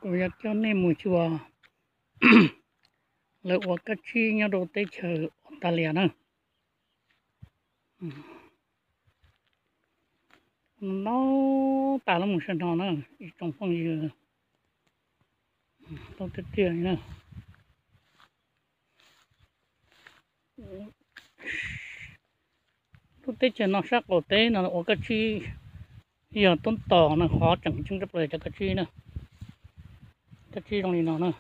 Kuv yuav coj nej mus xyuas lawv ua kab tsib nyob rau teb chaws Australia na. Ntau tas los mus sawv no na, ib tsoom phooj ywg, ntau tiag tiag li na. Lub teb chaws no sab qaum teb no ua kab tsib yog tub tos no, qhov tseem ceeb tshaj plaws cov kab tsib na. Kab tsib zoo li no na.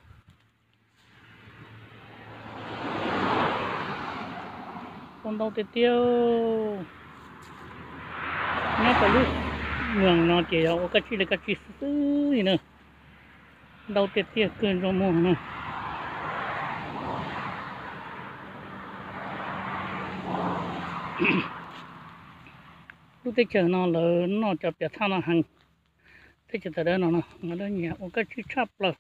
Ua ntau tiag tiag. Nyob rau lub moos no ces yog ua kab tsib li kab tsib xwb xwb li na. Ntau tiag tiag kawg ntsej muag na. Lub teb chaws no lawv noj cov piam thaj no heev. Teb chaws tawm dawb no no, lawv nyiam ua kab tsib tshaj plaws.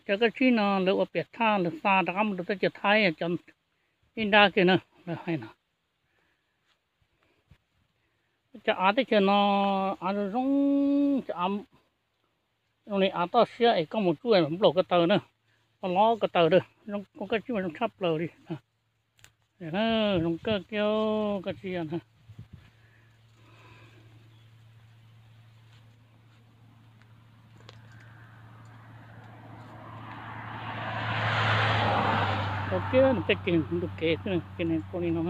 Cov kab tsib no lawv ua piam thaj lawv xa rov qab mus rau teb chaws Thaib, cov ib nrab kiag na, lawv hais no. Cov av teb chaws no av zoo zoo, cov av zoo li av toj siab es koj mus tsuj nplaum ko taw na, los ko taw, zoo kab tsib mas zoo tshaj plaws li. Zoo kawg kiag kab tsib na. Tau kiag nws tej kev ntug kev xwb, ces nws ua li no,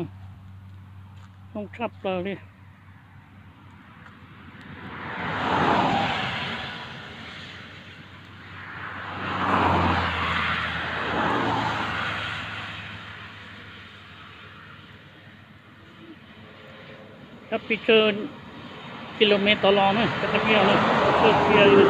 zoo tshaj plaws li. Cov pes tsawg kilomev tod los na, cov kab tsib no, tsawg kiag li.